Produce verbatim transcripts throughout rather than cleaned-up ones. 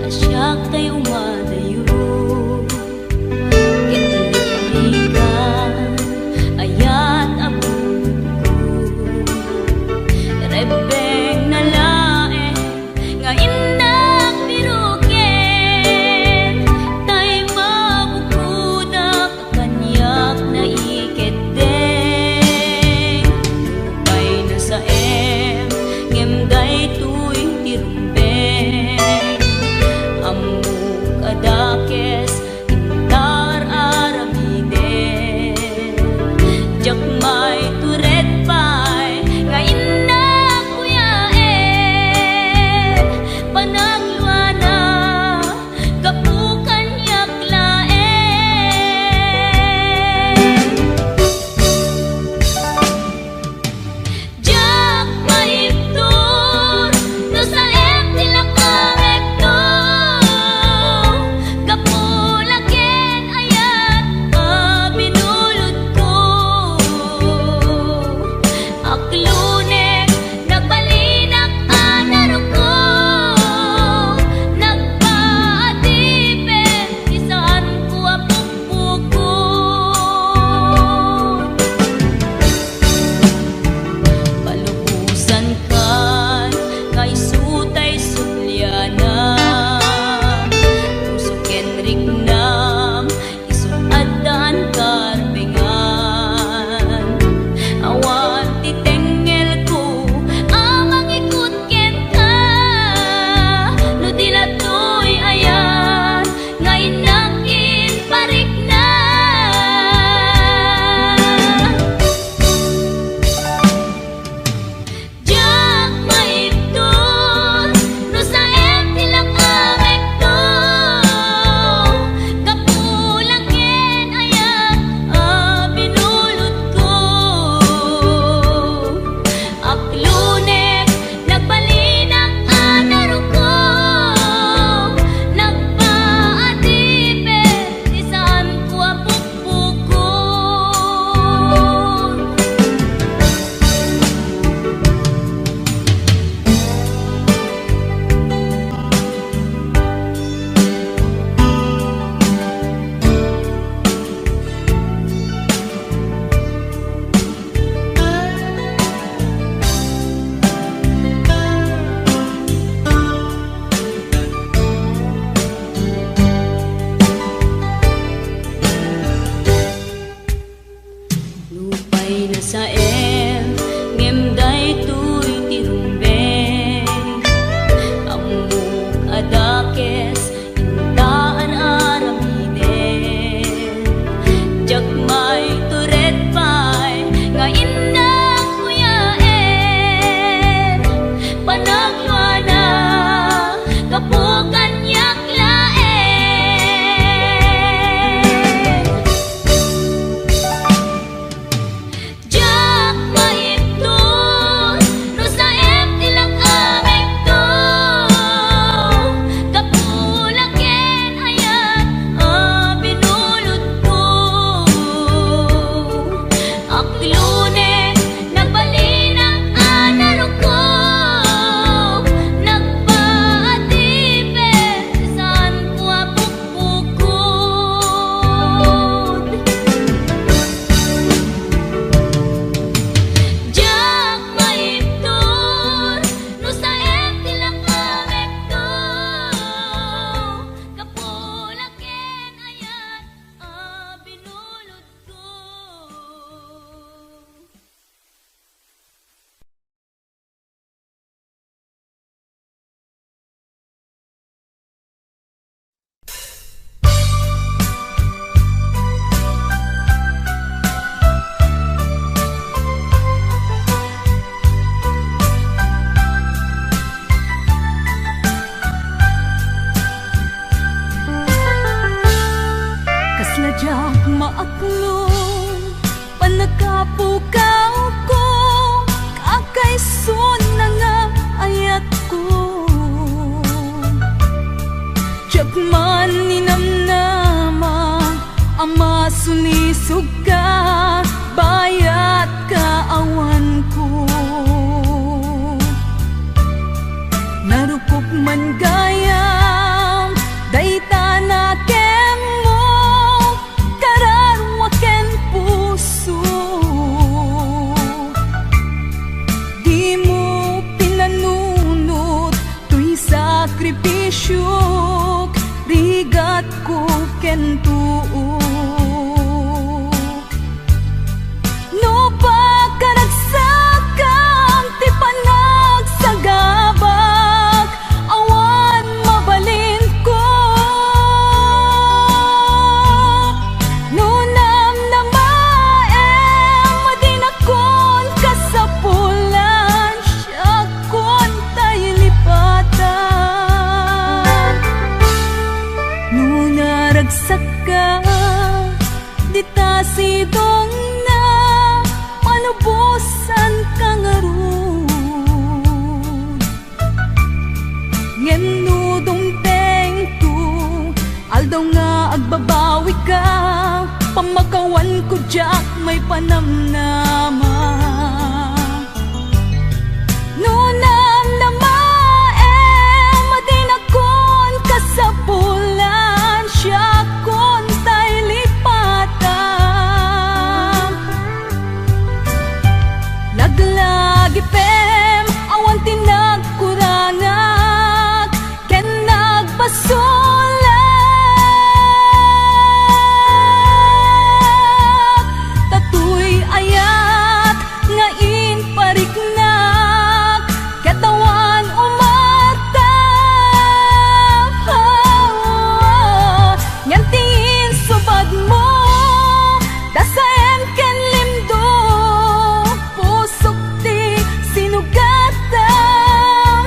a siak tay umadayo. Ket lipaligan, ayat a bukod. Rebbengna laeng nga innak biroken, tay mabukodak kaniak naikeddeng. Nupay nasaem, ngem daytoy ti rumbeng. Ammok a dakes, intar aramiden. Diak maitured pay nga innak kuyaen. Panagluana, gapu kaniak laeng. Diak maibtur no saem ti lakamekto, gapu la ken ayat a binulodko. Aklunek, nagbalinak a naruko, nagpaadipen ti saanko a pukpukod. Palubosankan nga isu tay sublianam, puso ken riknam, isu addaan karbengan. Awan ti tengngelko a mangikut kenka, no di la toy ayat nga innak imparikna. Diak maibtur no saem ti lakamekto, gapu la ken ayat a binulodko. Aklunek, nagbalinak a naruko, nagpaadipen ti saanko a pukpukod. Nupay nasaem, ngem daytoy ti rumbeng. Ammok a dakes, inta ar-aramiden. Diak maitured pay nga innak kuyaen. Panagluana, gapu kaniak laeng. Diak maibtur no saem ti lakamekto, gapu la ken ayat a binulodko. Aklunek, nagbalinak a naruko, nagpaadipen ti saanko a pukpukod. Diak maibtur no saem ti lakamekto, gapu la ken ayat a binulodko. Kasla diak maaklon, pannakapukawko, kakaisunna nga ayatko. Diak man ninamnama a masulisogka, bayat kaawanko. Narukop Man gayam, dayta nakemmo, kararua ken puso. Dimo pinanunot toy sakripisiok, rigatko ken tuok. No pakaragsakan ti panagsagabak, awan mabalinko. No namnamaem, madinakon kasapulan, siakon tay lipatan. No naragsakka, dita sidongna, palubosanka ngarud. Ngem no dumtengto, aldaw nga agbabawika, pamakawanko diak maipanamnama. No namnamaem, madinakon kasapulan, siakon tay lipatan. Laglagipem, awan ti nagkurangak ken nagbasolak. Ta toy ayat nga impariknak, ket awan umarta. Ngem ti insubadmo, dasaem ken limdo, pusok ti sinugatam.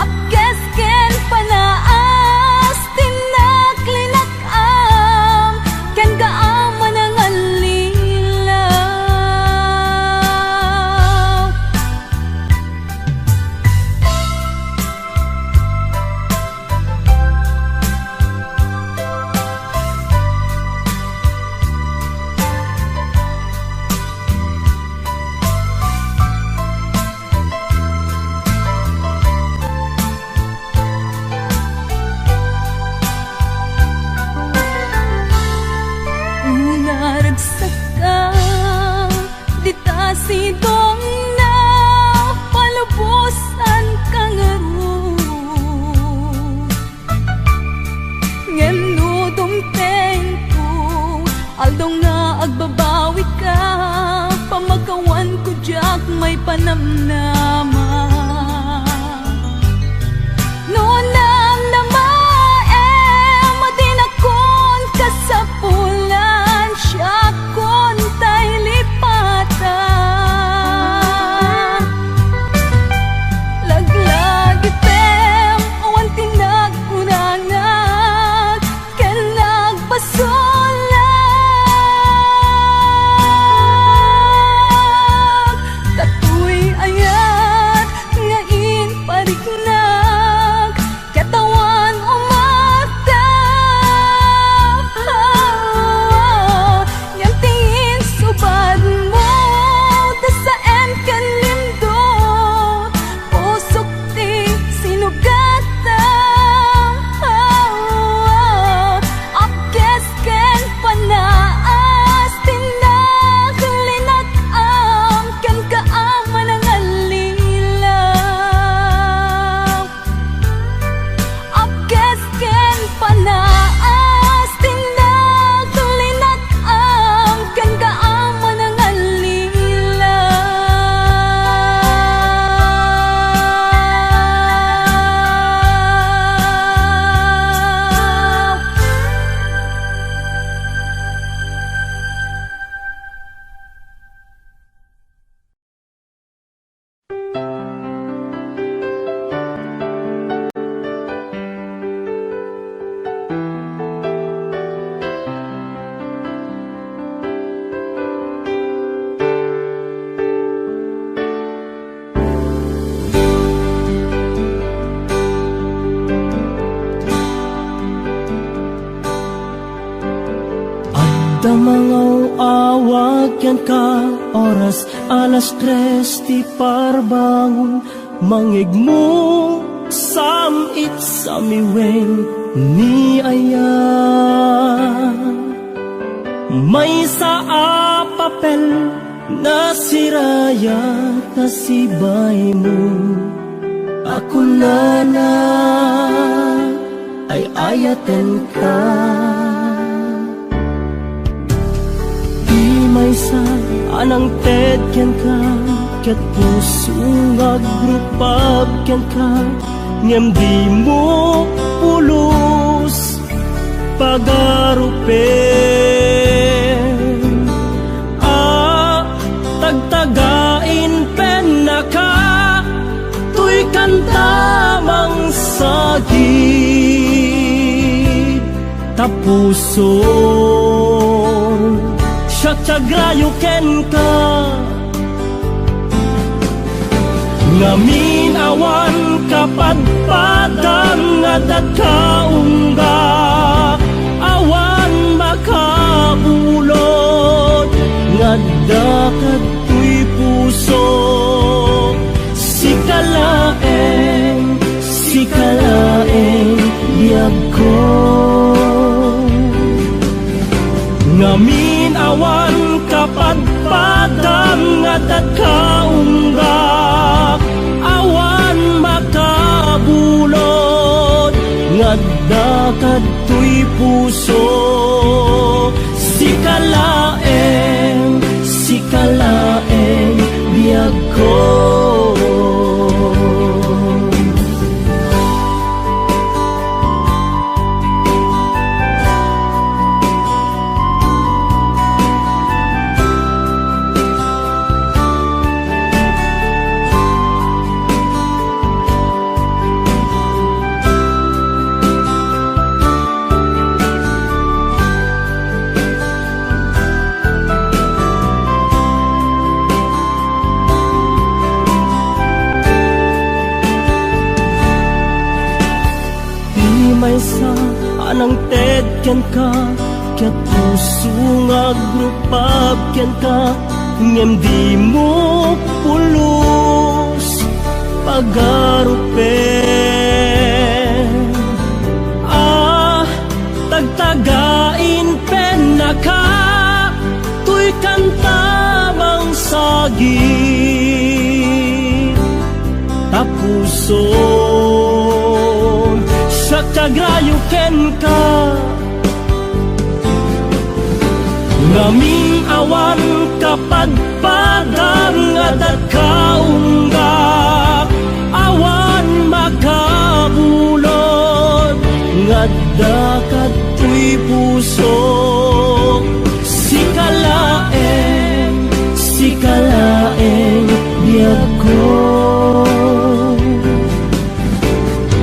Apkes ken panaas ti naklinak-am, kenka a manangallilaw. Naragsakka, dita sidongna, palubosanka ngarud. Ngem no dumtengto, aldaw nga agbabawika, pamakawanko diak maipanamnama. No namnamaem, madinakon kasapulan, siakon tay lipatan. Laglagipem, awan ti nagkurangak ken nagbasolak. Ta toy ayat nga impariknak, ket awan umarta. Ngem ti insubadmo, dasaem ken limdo, pusok ti sinugatam. Apkes ken panaas ti naklinak-am, kenka a manangallilaw. Apkes ken panaas ti naklinak-am, kenka a manangallilaw. Adda mangaw-awag kenka, oras alas tres ti parbangon. Mangngegmo, sam-it, samiweng ni aya. Maysa a papel nasiraya ta sibaymo. A kunana, ay-ayatenka. Ti maysa a nangted kenka, ket puso nga agrupab kenka, ngem dimo pulos pagarupen. A tagtagain pennaka, toy kanta mangsagid ta puson. Siak ti agrayo kenka, ngamin awan kapadpadam nga adda ka unggak, awan makabulod nga adda kadtoy pusok. Sika laeng, sika laeng biagko. Ngamin awan kapadpadam nga adda ka unggak, awan makabulod nga adda kadtoy pusok. Sika laeng, sika laeng biagko. Ti maysa a nangted kenka, ket puso nga agrupab kenka, ngem dimo pulos pagarupen. A tagtagain pennaka, toy kanta mangsagid ta puson. Siak ti agrayo kenka, ngamin awan kapadpadam nga adda ka unggak, awan makabulod nga adda kadtoy pusok. Sika laeng, sika laeng biagko.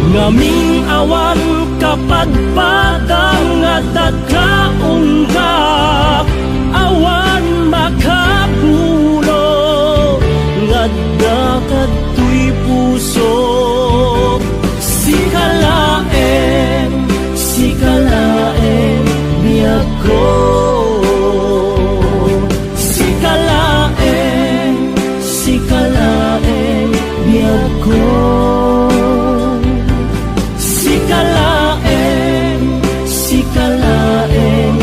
Ngamin awan kapadpadam nga adda ka unggak, awan makabulod nga adda kadtoy pusok. Sika laeng, sika laeng biagko. Sika laeng, sika laeng biagko. Sika laeng, sika laeng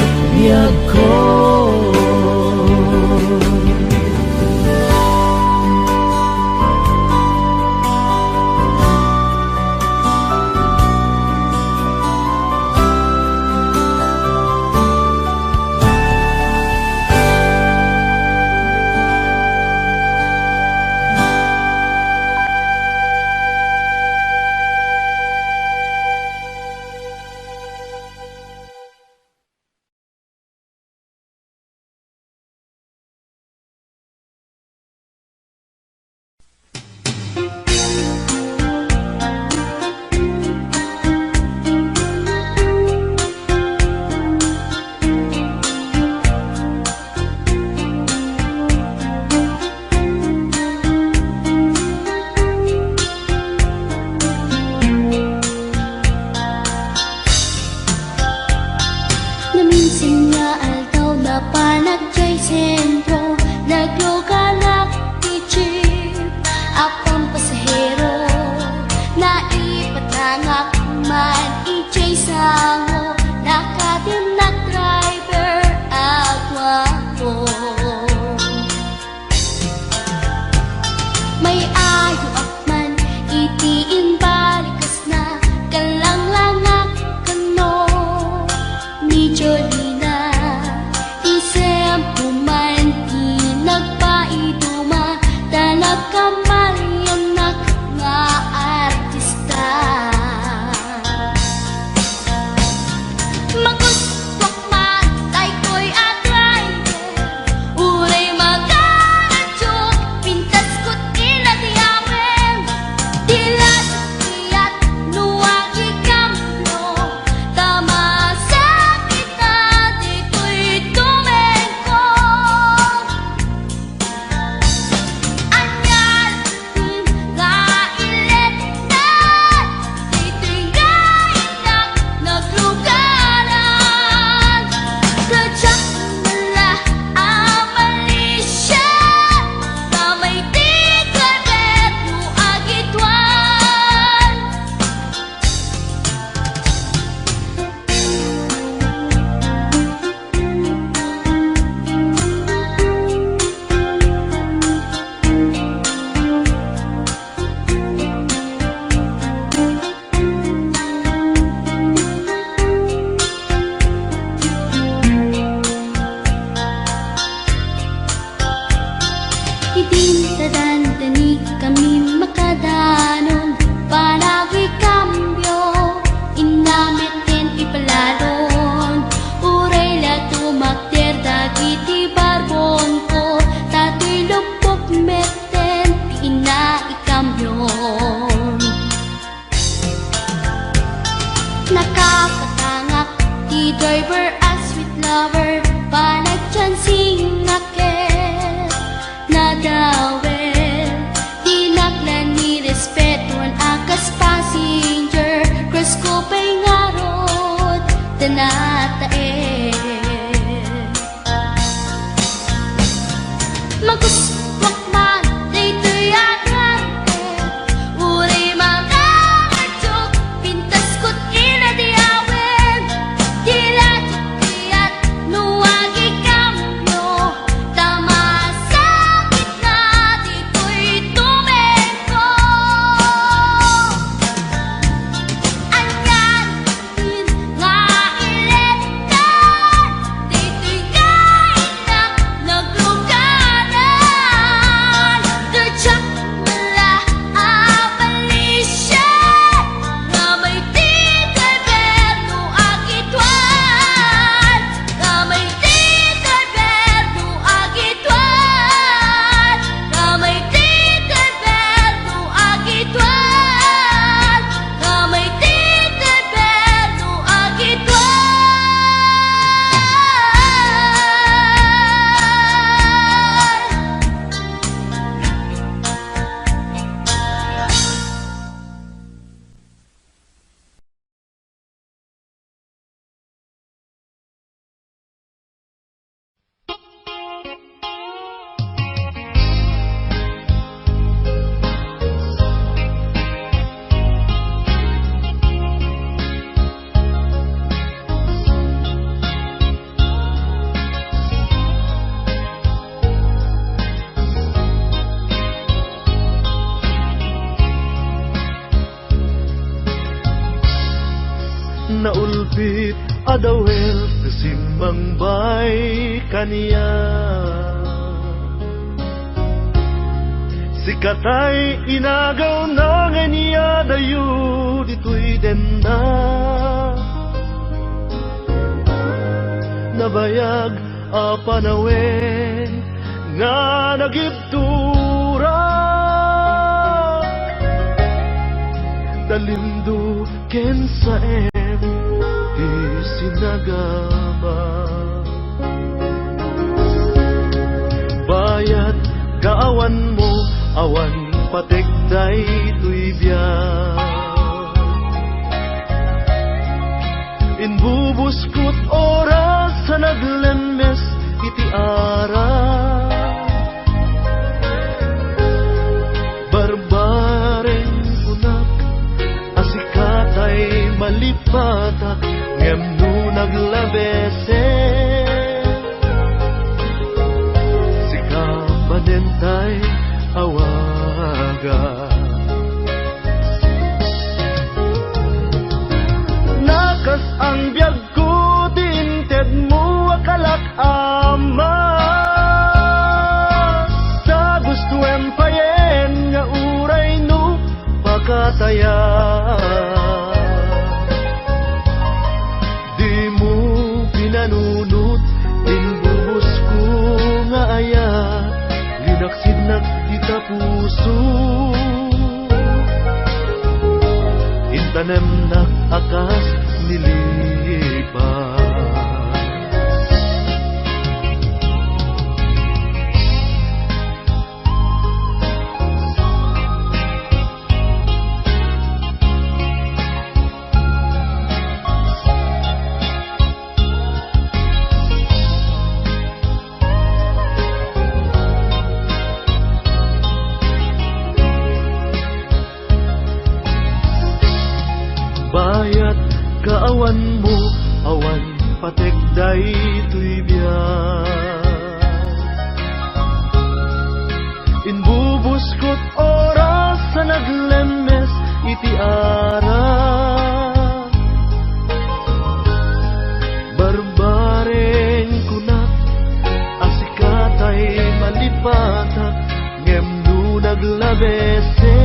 Driver a sweet lover, panagchancing a ket nadawel. Dinak la nirespetuan a kas passenger, cruise ko pay ngarud, tanatae. Magustuak man daytoy a driver, uray mangaradyo, pintaskot ina di awen. Di la diak no agikambio, ta masakit na ditoy tumengko. Anian nga iletan, ditoy nga innak nagluganan. Diak la a balisian, nga may ti driver no agituan, nga may ti driver no agituan, nga may ti driver no agituan, nga may ti driver no agituan. Naulbit a dawel ti simmangbay kaniak. Sika tay inagawna nga inyadayo ditoy denna. Nabayag a panawen nga nagibturak. Talindo ken saem ti sinagaba. Bayat kaawanmo, awan patek daytoy biag. Imbubuskot oras a naglemmes iti ara. Barbareng kunak a sika tay malipatak, ngem no naglabesen, sika manen tay awaga. Nakas-an biagko ti intedmo a kalak ama. Ta gustoem payen nga uray no pakataya. Dimo pinanunot ti imbubusko nga aya, linaksidnak dita puso. Intanemnak a kas ni lipas. Bayat kaawanmo, awan patek daytoy biag. Imbubuskot oras a naglemmes iti ara. Barbareng kunak a sika tay malipatak, ngem no naglabesen,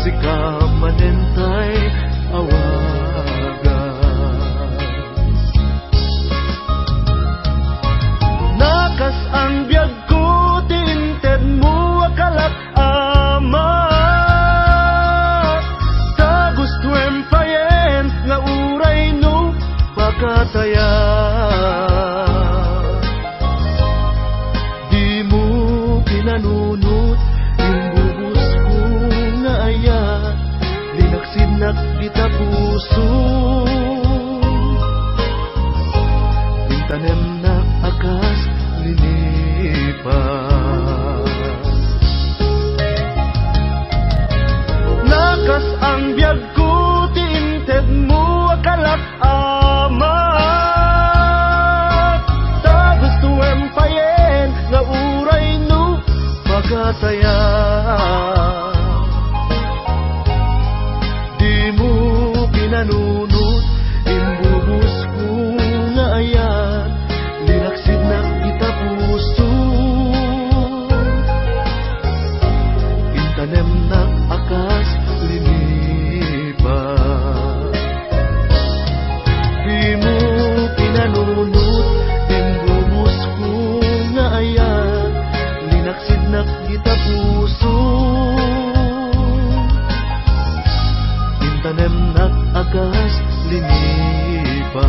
sika manen tay awagan. Sun, intanemnak a kas linipas. Nakasang biagko ti intedmo a kalak-amat. Ta gustoem payen nga uray no pagatayan. Dimo pinanunot, imbubusko nga ayat, linaksidnak ita puso. Intanemnak a kas linipas. Dimo pinanunot, imbubusko nga ayat, linaksidnak ita puso. Intanemnak a kas linipas.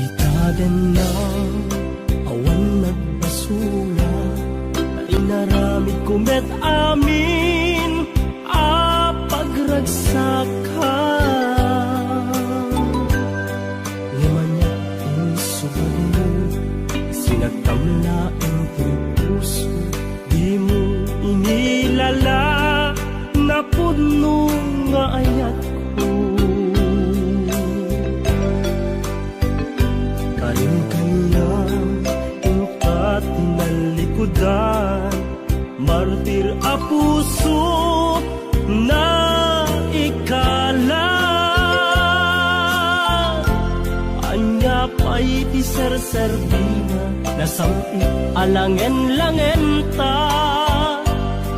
Dita denna, awan nagbasola, ta inaramidko met amin a pagragsakka. Ngem ania ti insubagmo, sinagtam laeng ti puso, dimo inilala, napudno nga ayatko. Karim kaniak, inka ti nalikudan, martir a puso, naikala. Ania pay ti serserbina, nasam-it a langen-langenta,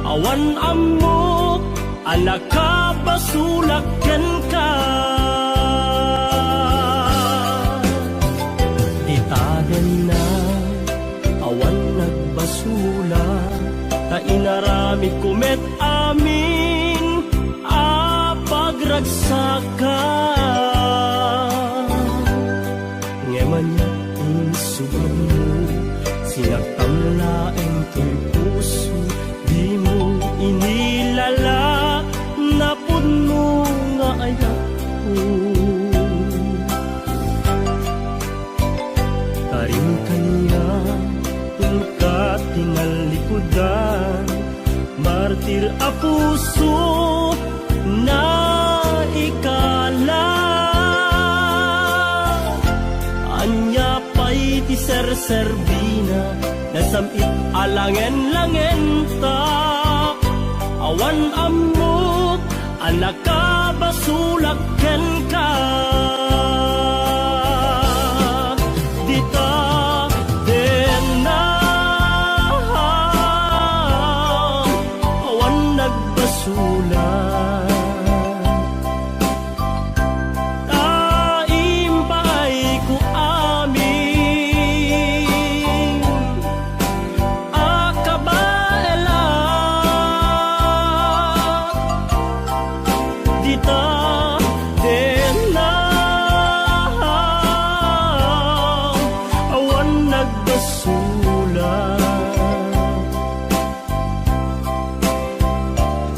awan ammok a nakabasolak kenka. Dita denna, awan nagbasola, ta inaramidko met amin a pagragsakka. Ngem ania ti insubagmo, sinagtam laeng toy puso, dimo inilala, napudno nga ayatko. Karim kaniak, inka ti nalikudan, martir a puso, naikala. Ania pay ti serserbina, nasam-it a langen-langenta, awan ammok a nakabasolak kenka. Dita denna, awan nagbasolak. Ta impaayko amin a kabaelak. Dita denna, awan nagbasolak.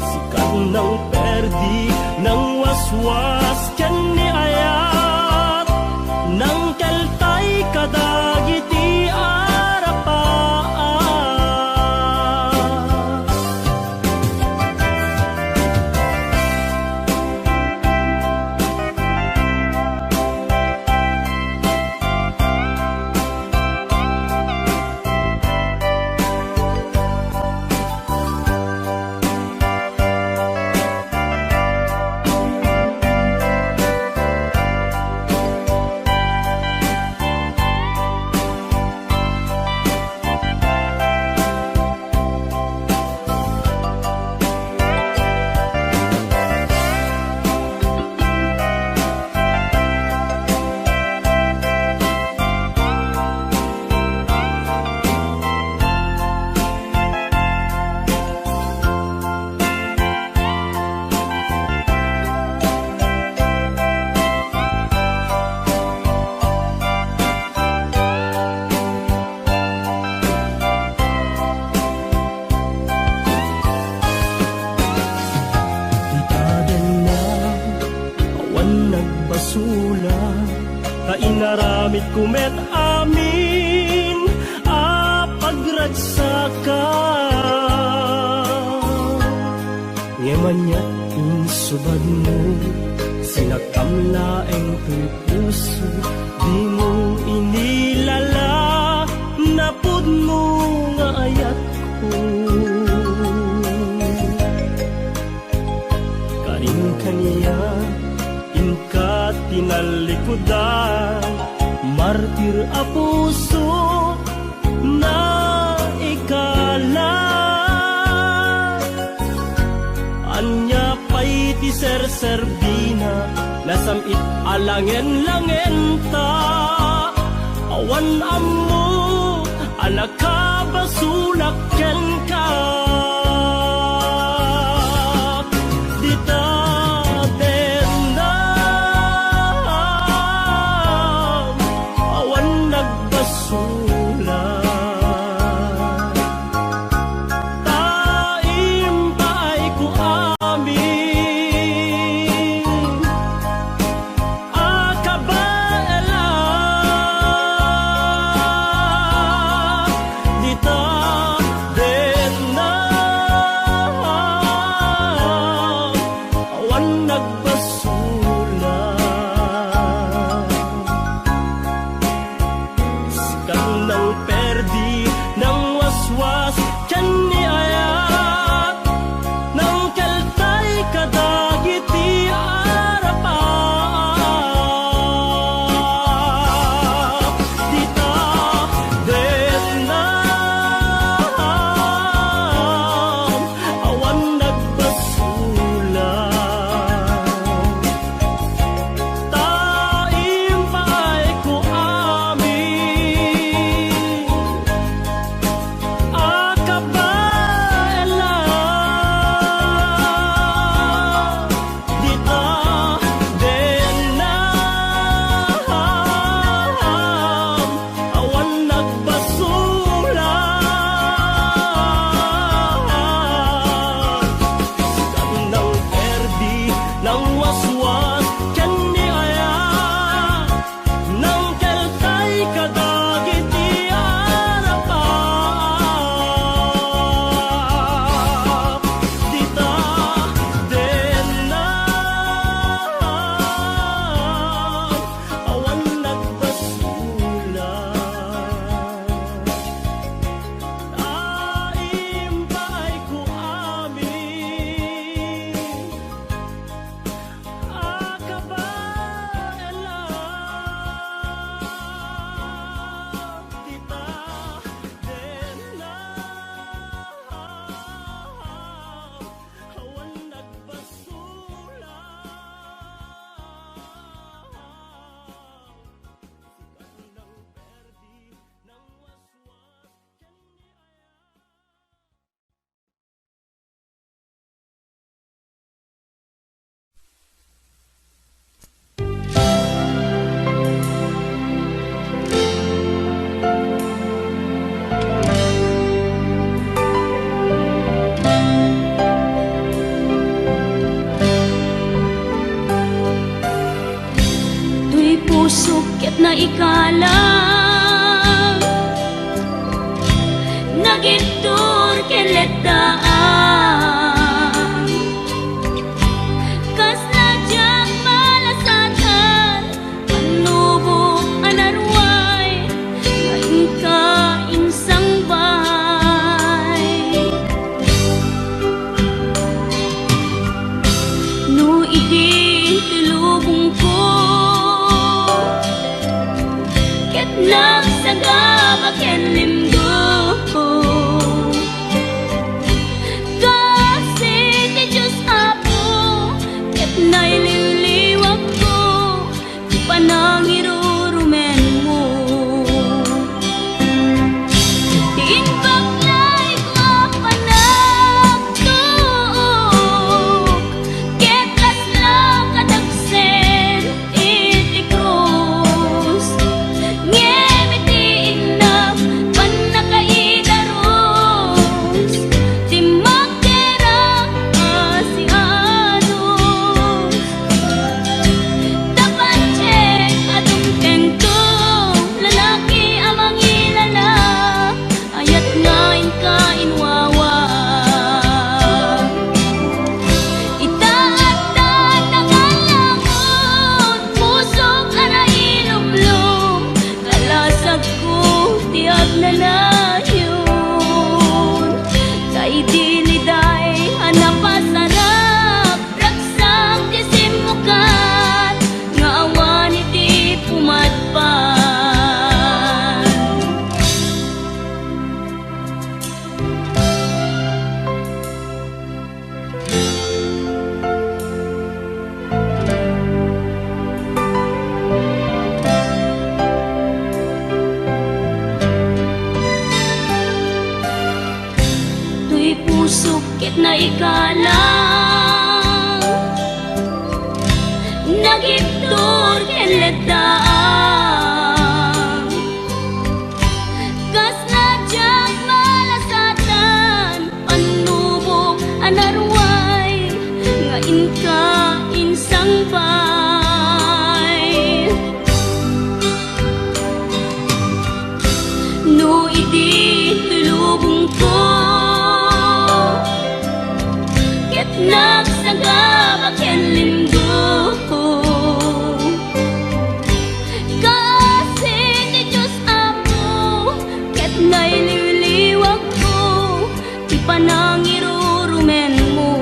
Sika ti nangperdi, nangwaswas ken ni ayat, nangkeltay kadagiti arapaak. Kumet amin a pagragsaka. Ngem aniat insubadmo, sinakam laeng toy puso, dimo inilala napudno nga ayatko. Karin kaniak, inka tinallikudan, martir a puso, naikala. Ania pay ti serserbina, nasam-it a langen-langenta, awan ammo a nakabasolak kenka. Dita dendam, awan nagbasolak. Ta impaayko amin a kabaelan dita ket naikalang, nagibtur ken leddaang. Kasla diak malasatan, pannubok a naruay nga inka insangbay. No idi ti lubongko ket nagsagaba ken limgo, kaasi ti Dios Apo ket nailiwliwakko ti panangirurumenmo.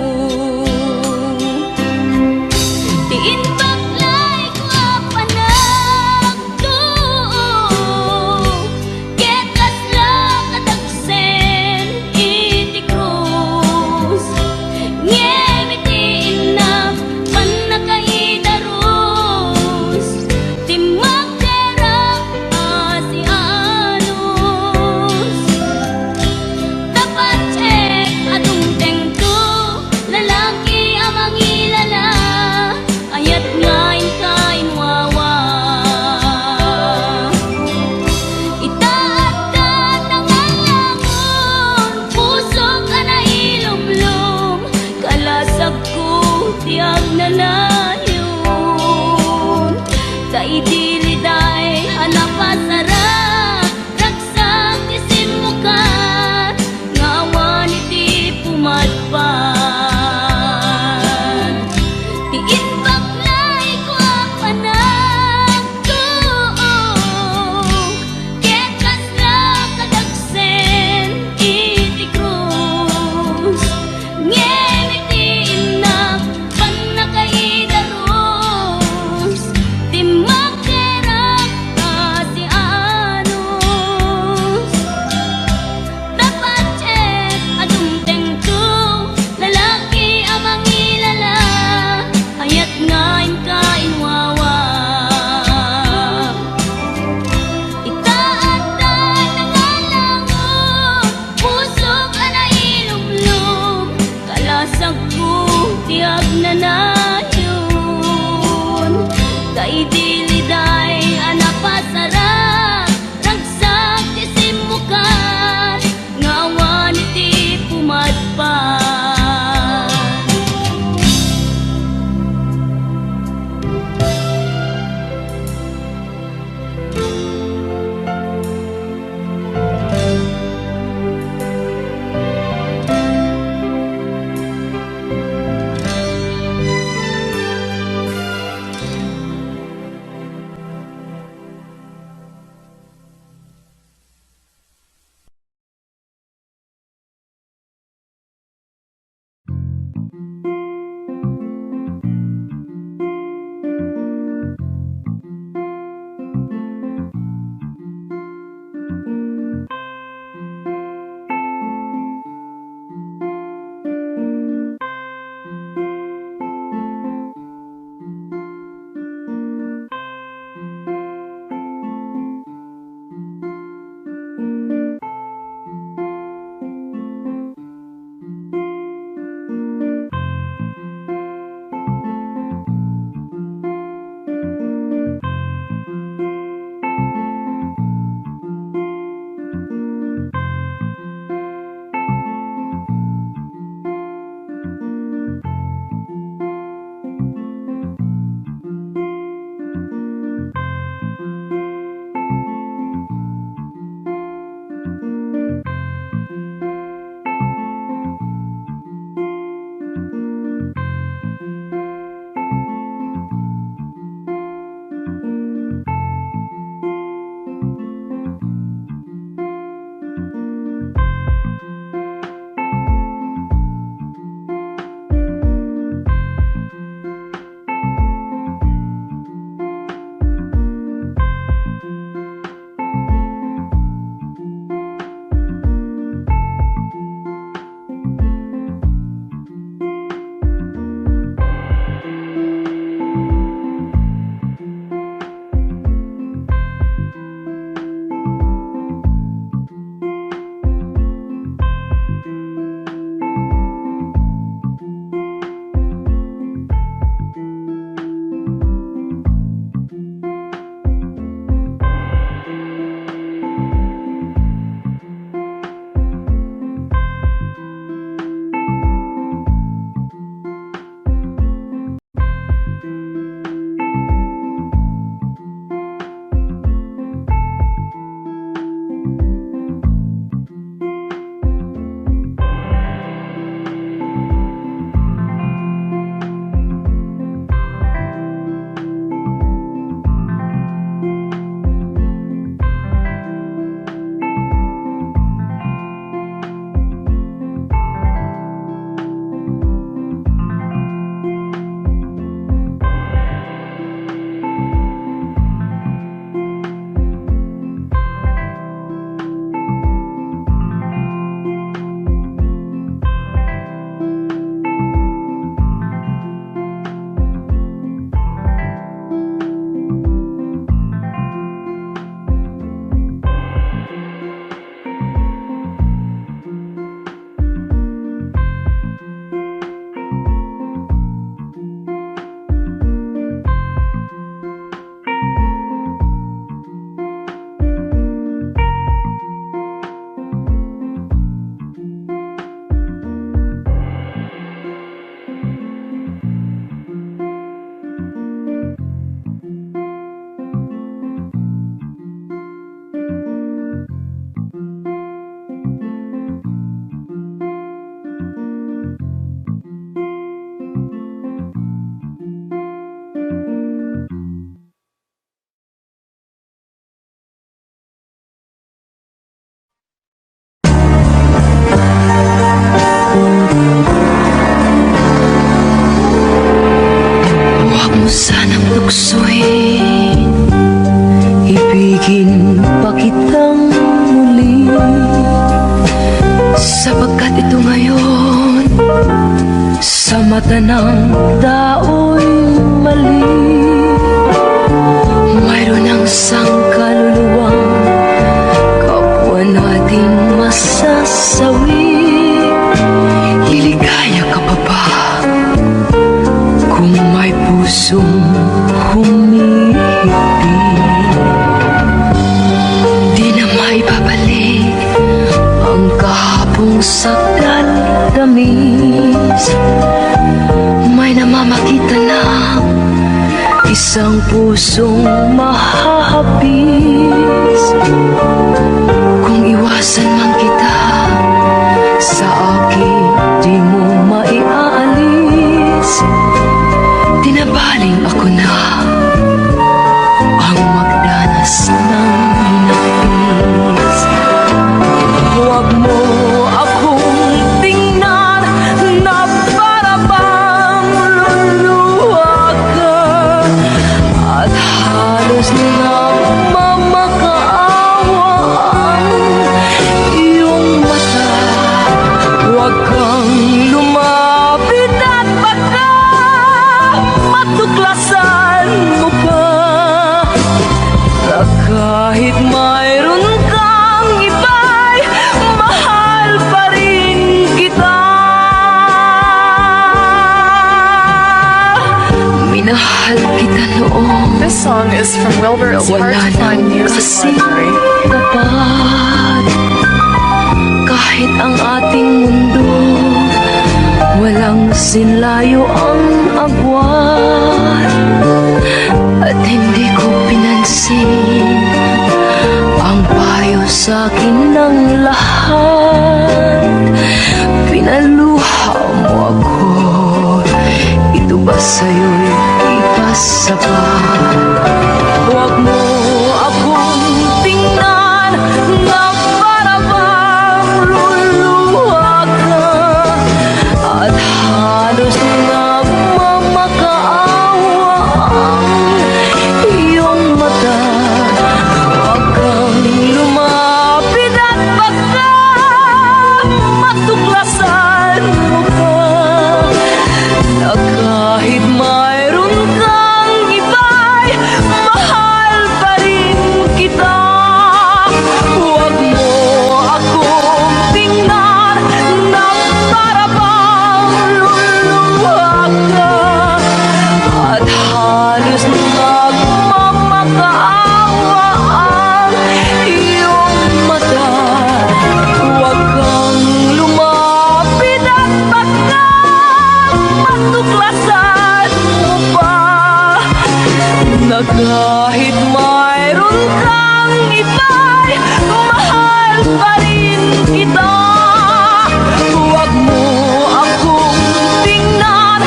Ti imbaklayko a panagtuo ket kasla kadagsen iti krus. Ngem iti innak pannakaidarus, timmakder a sianus. Ta patien a dumtengto, lalaki a mangilala, ayat nga inka inwawa. Ita adda nangalangon, pusok a nailumlom, kalasagko ti agnanayon. Ta idi liday a napasarak, ragsak ti simmukar nga awan iti pumadpad. Ti imbaklayko a panagtuo ket kasla kadagsen iti krus. Ngem iti innak pannakaidarus, timmakder a sianus. Ta patien a dumtengto, lalaki a mangilala, ayat nga inka inwawa. Ita adda nangalangon, pusok a nailumlom, kalasagko ti agnanayon. Ta idi liday a napasarak, ragsak ti simmukar nga awan iti pumadpad. Tuksoen, ibigin pa kitang muli, sapagkat ito ngayon sa mata ng tao'y mali. Mayroon ang sangkaluluwang kapwa nating masasawi. Liligaya ka pa ba kung may pusong humihigpit? Di na maibabalik ang kahapong sagdat tamis. May namamakita na isang pusong mahahapis. Kung iwasan man kita, sa akin di mo maiaalis. Tinabaling ako na ang magdanas ng hinapis. Huwag mo akong tingnan na para bang luluha ka, at halos nagmamakaawa ang iyong mata. Huwag kang lumapit at baka matuklasan mo pa na kahit mayroon kang iba'y mahal pa rin kita. Minahal kita noon. This song is from Wilbur It's Hard to Find Music Library. Tapat. Kahit ang ating mundo, walang sinlayo ang agwat. At hindi ko pinansin ang payo sa akin ng lahat. Pinaluha mo ako, ito ba sa'yo'y ikasapat? Huwag mo akong tingnan na para bang luluha ka, at halos nagmamakaawa ang iyong mata. Huwag kang lumapit at baka matuklasan mo pa na kahit mayroon kang iba'y mahal pa rin kita. Huwag mo akong tingnan na para bang luluha ka, at halos nagmamakaawa ang iyong mata. Huwag kang lumapit at baka matuklasan mo pa na kahit mayroon kang iba'y mahal pa rin kita. Huwag mo akong tingnan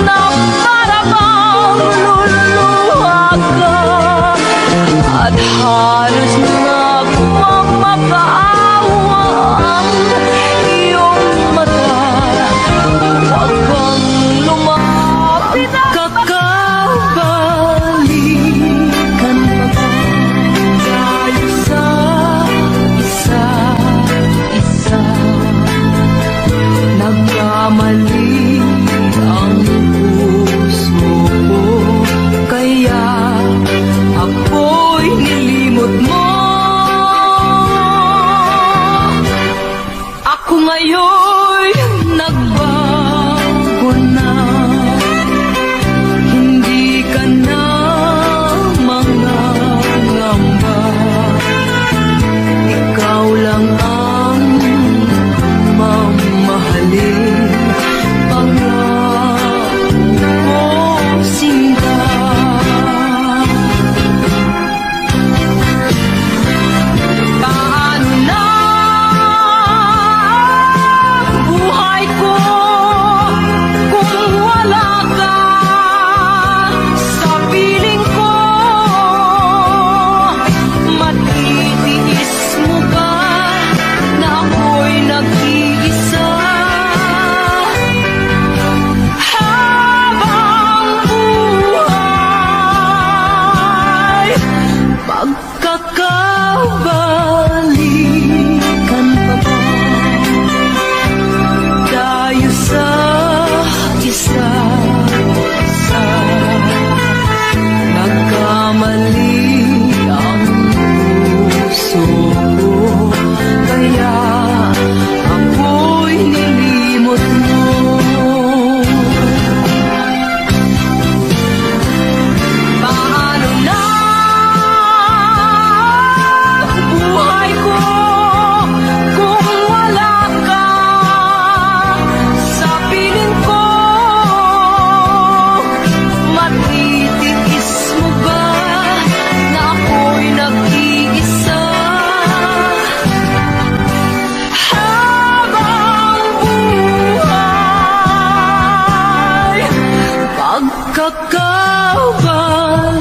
na para bang luluha ka, at halos nagmamakaawa ang iyong mata. Huwag kang lumapit at kakabalikan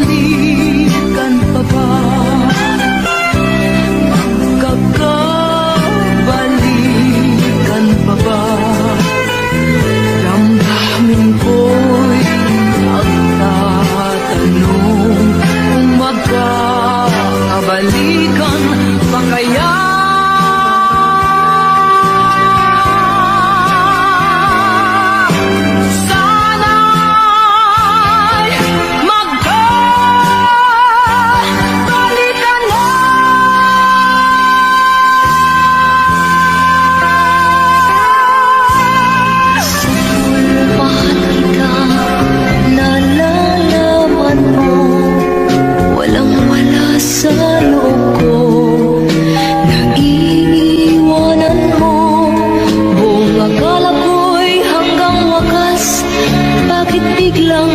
Kabalikan pa ba? Kabalikan pa ba? Damdamin ko'y nagtatanong kung magkakabalikan pa kaya. Sana'y magkabalikan na. Sulpahan kita, nalalaman mo, walang wala sa loob ko. Naiiwanan mo, buong akala ko'y hanggang wakas. Bakit biglang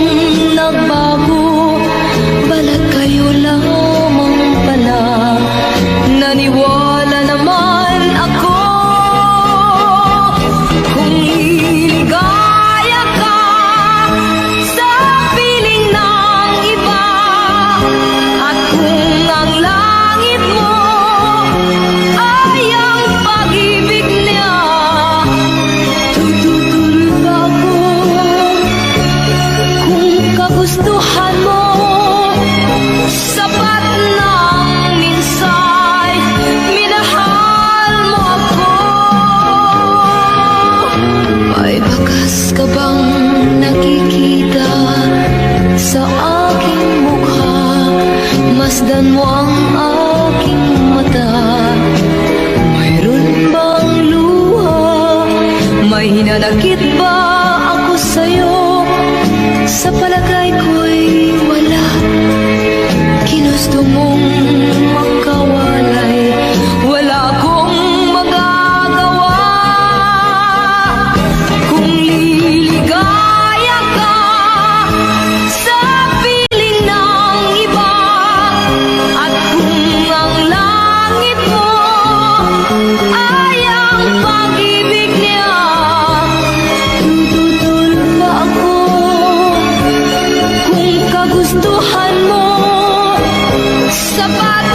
nagbago? Balat kayo lamang pala. Naniwala naman ako. Kung liligaya ka sa piling ng iba, at kung ang langit mo ay ang pag-ibig niya, tututuloy ba ako? Kung kagustuhan mo, sapat nang minsay minahal mo ako. May bakas ka bang nakikita sa aking mukha? Masdan mo ang aking mata. Mayroon bang luha? May hinanakit ba ako sa'yo? Sa palagay ko'y wala. Ginusto mong makawalay, wala akong magagawa. Kung liligaya ka sa piling ng iba, at kung ang langit mo ay ang pag-ibig niya, tututol pa ako. Kung kagustuhan mo, sapat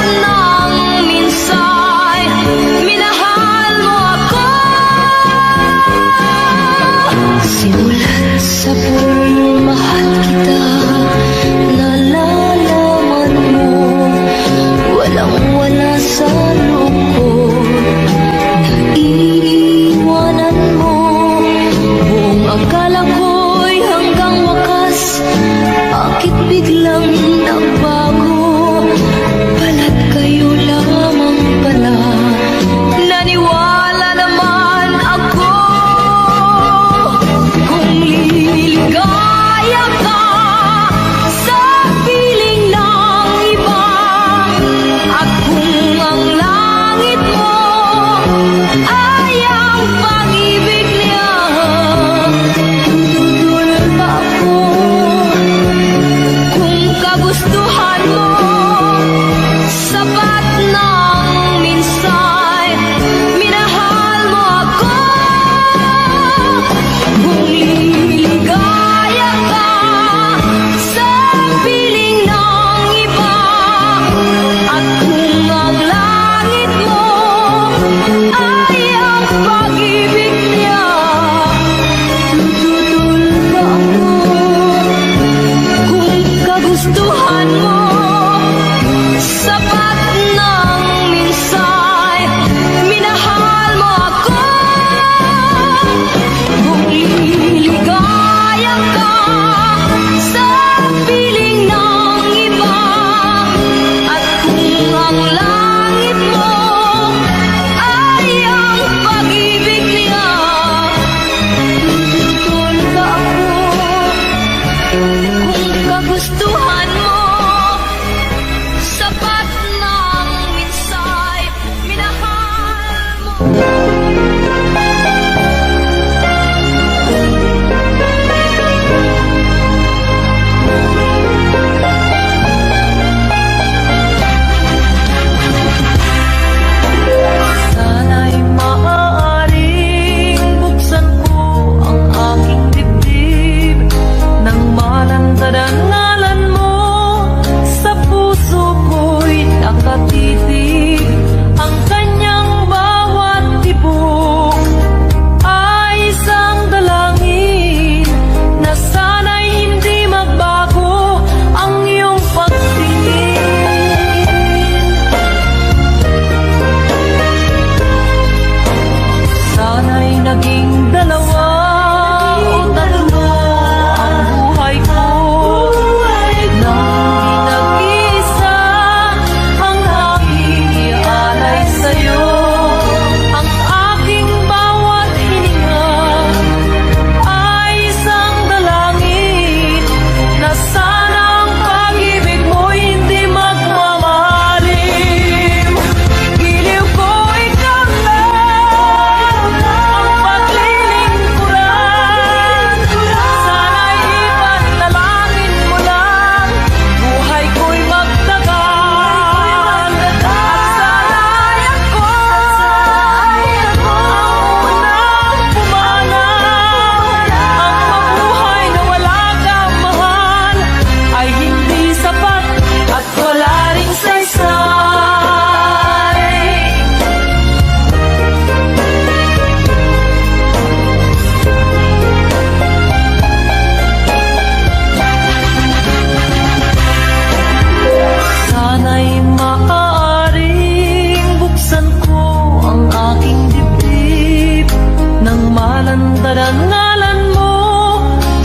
Dandanan ngalan mo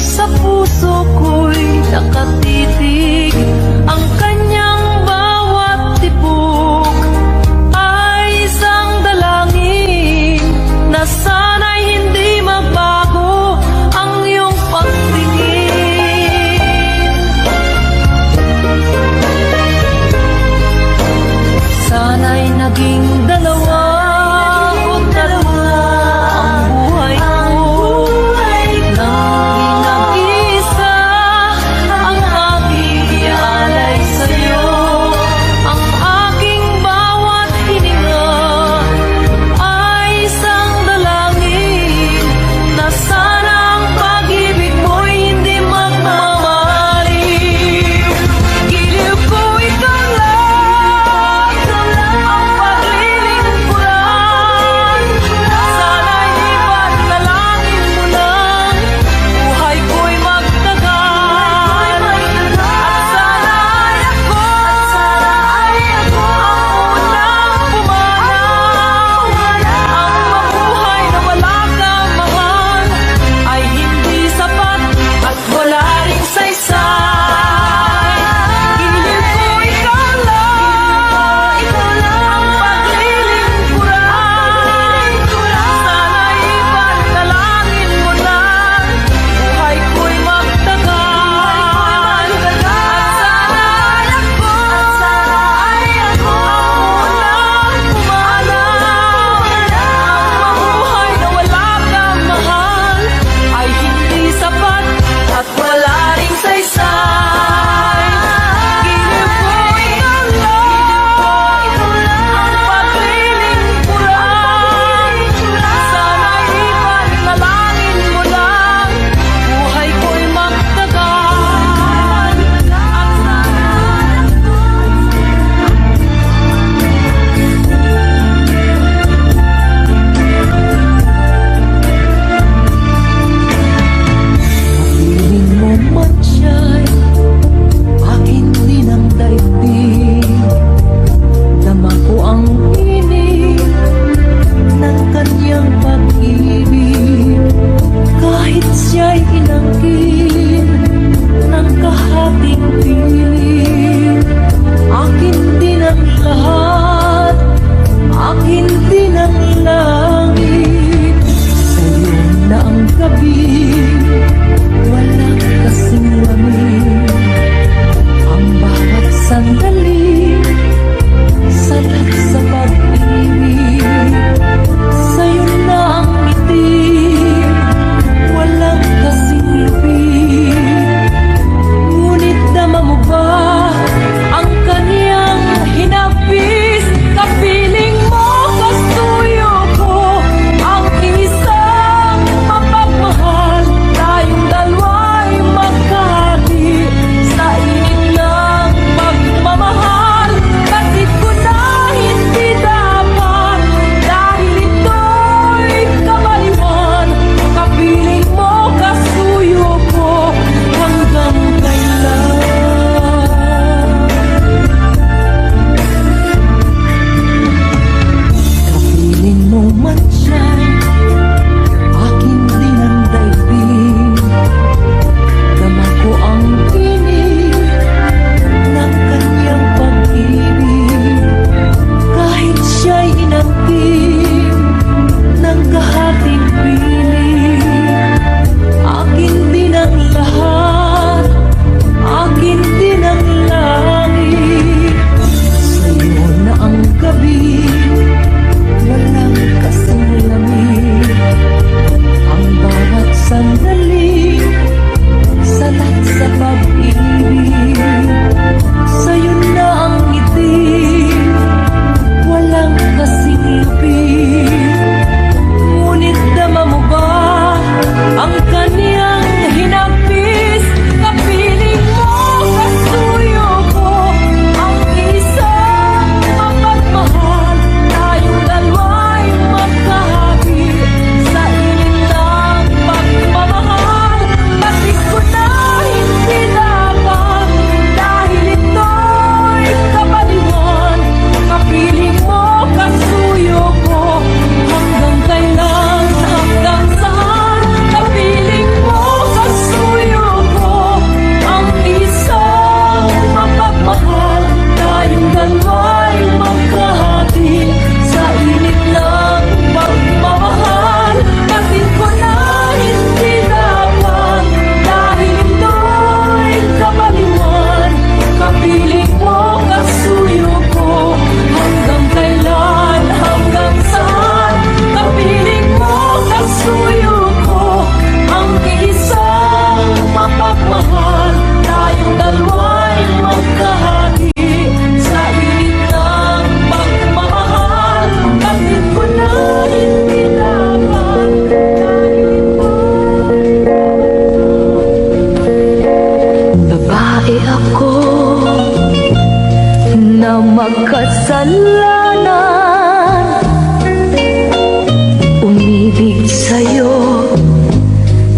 sa puso ko'y nakatitig. Ang kanyang bawat tibok ay isang dalangin na sana'y hindi magbago ang iyong pagtingin. Sana'y naging dalawa o tatlo ang buhay ko. Nang nag-iisa ang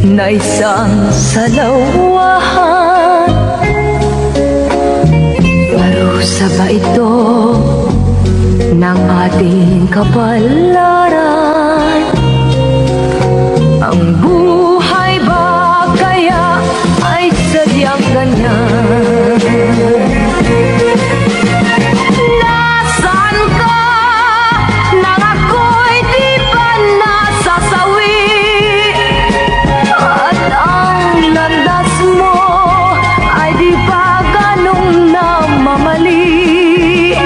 Naisang salawahan, parusa ba ito ng ating kapalaran? Ang buhay ba kaya ay sadyang ganyan? Nasaan ka nang ako'y di pa nasasawi? At ang landas mo ay di pa ganong namamali?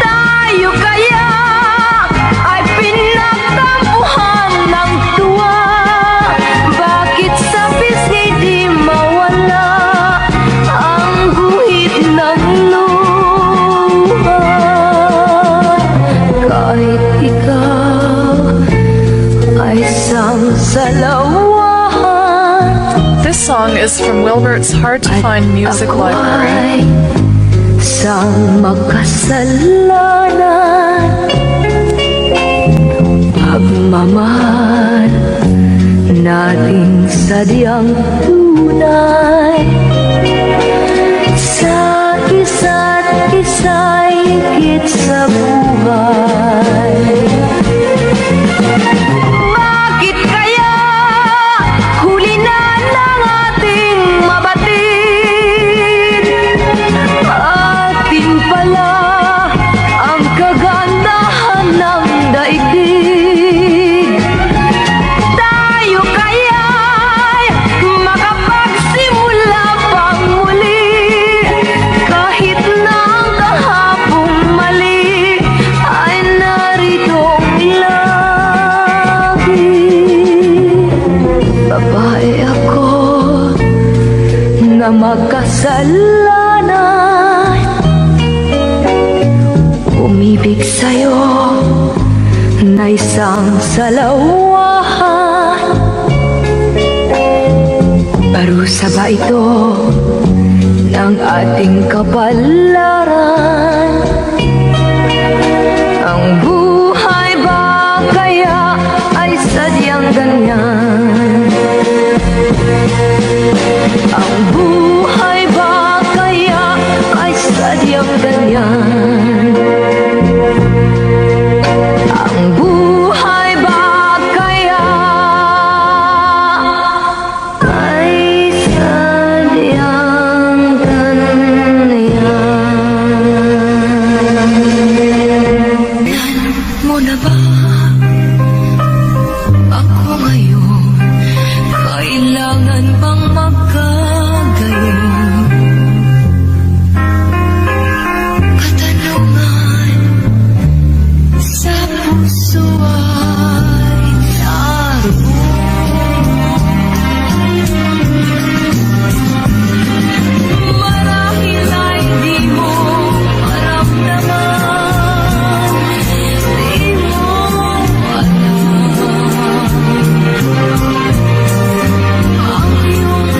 Tayo kaya ay pinagtampuhan ng tuwa? Bakit sa pisngi di mawala ang guhit ng luha? Kahit ikaw ay isang salawahan. This song is from Wilbert's Hard to Find Music Library. Sang makasalanan, pagmamahal nating sadyang tunay. Sa isa't isa'y higit sa buhay. Bakit kaya huli na ng ating mabatid? Atin pala ang kagandahan ng daigdig. Tayo kaya'y makapagsimula pang muli, kahit na ang kahapong mali ay naritong lagi? Babae ako na makasalanan, umibig sa'yo na isang salawahan. Parusa ba ito ng ating kapalaran? Ang buhay ba kaya ay sadyang ganyan? Ang buhay ba kaya ay sadyang ganyan? Ang buhay ba kaya ay sadyang ganyan? Mo na ba ako ngayon? Kailangan bang magkagayon? Katanungan sa puso ay largo. Marahil ay di mo maramdaman, di mo alam ang iyong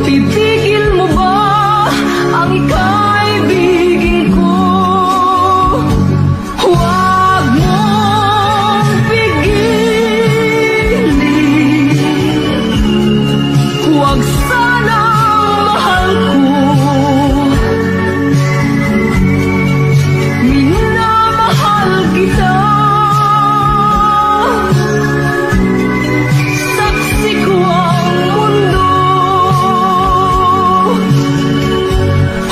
Pipigil mo ba ang ikaibigin ko? Huwag mong pigilin. Huwag sanang mahal ko. Minamahal kita. Saksi ko ang mundo.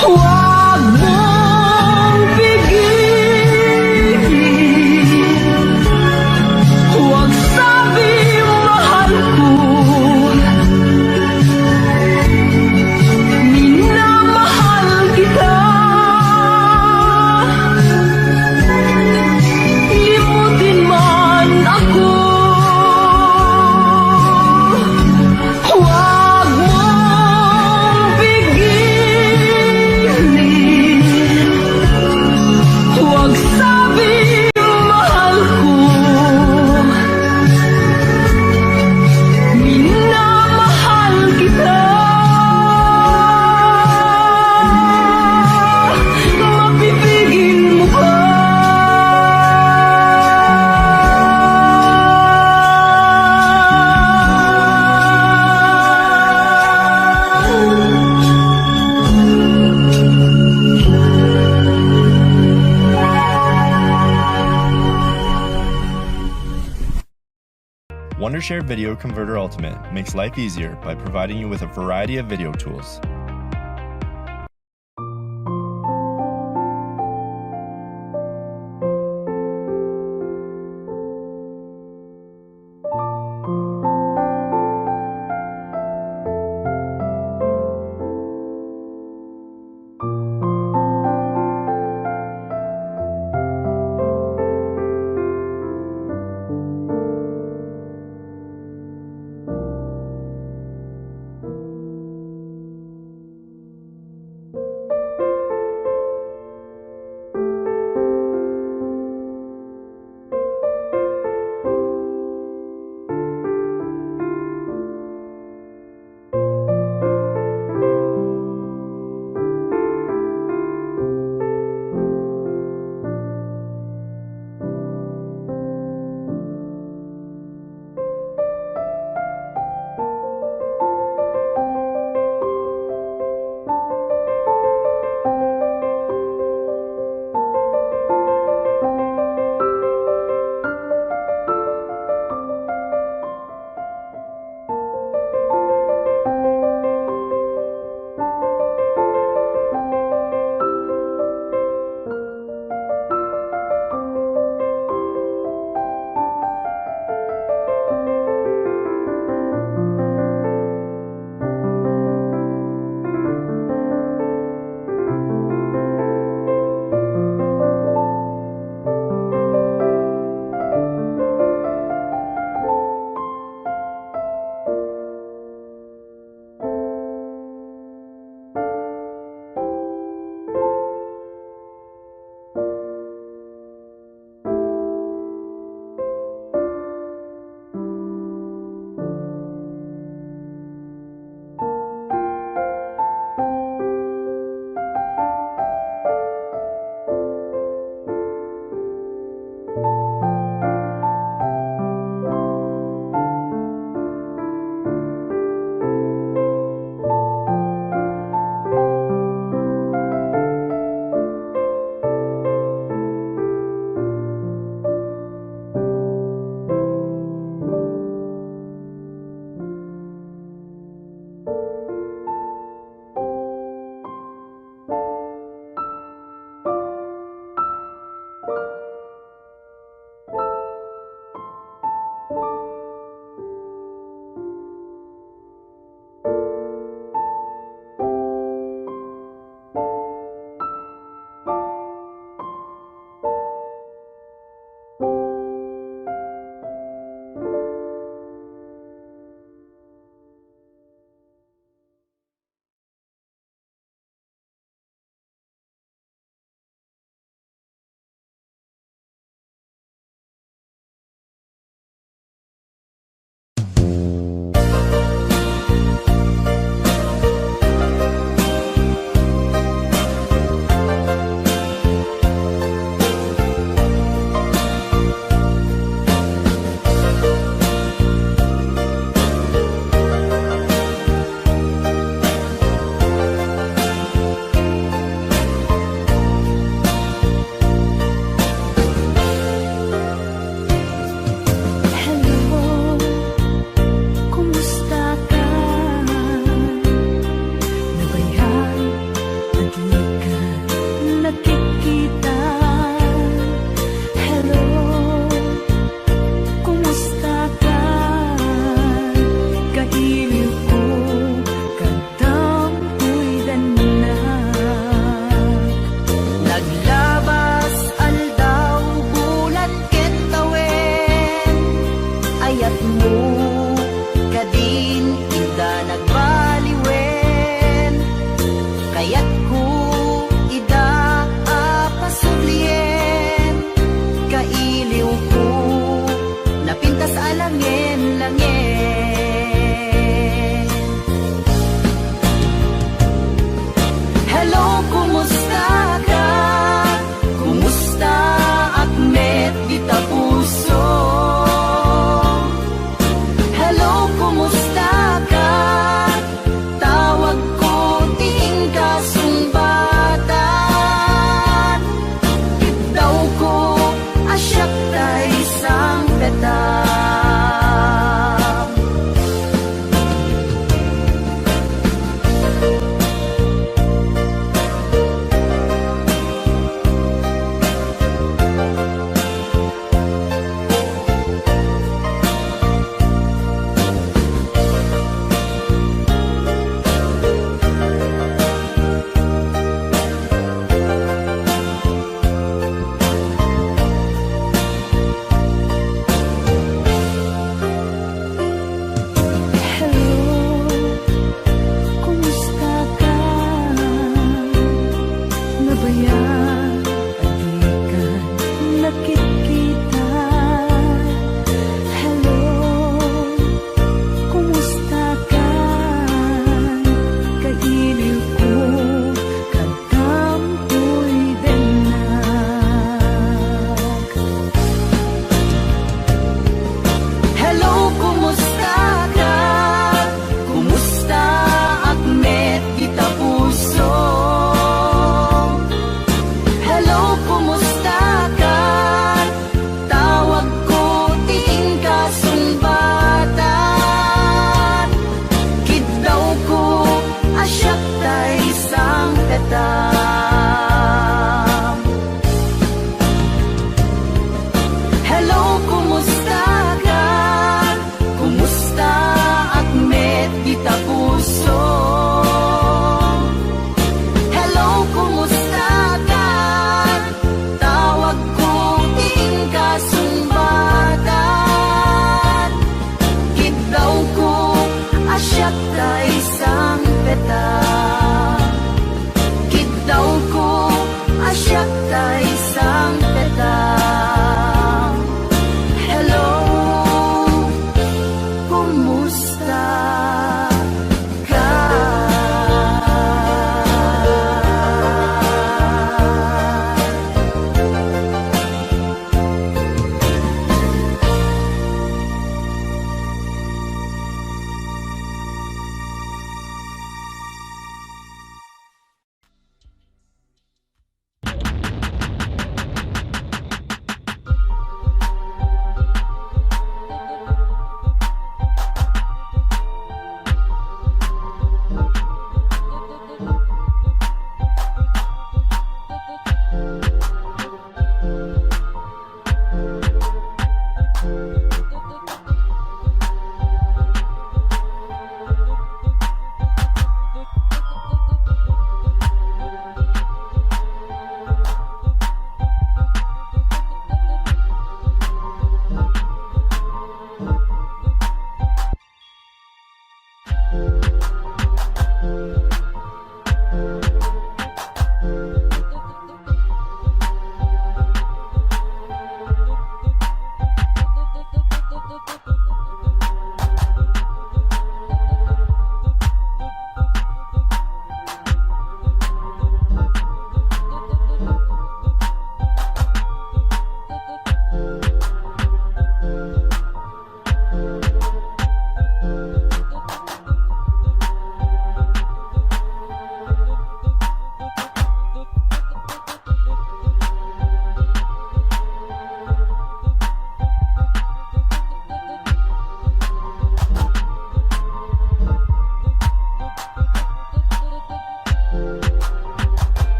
Huwag mong pigilin. Huwag sabing mahal ko. Minamahal kita. Limutin man ako. Huwag mong pigilin. Huwag sabing mahal ko. Minamahal kita. Mapipigil mo ba? Wondershare Video Converter Ultimate makes life easier by providing you with a variety of video tools.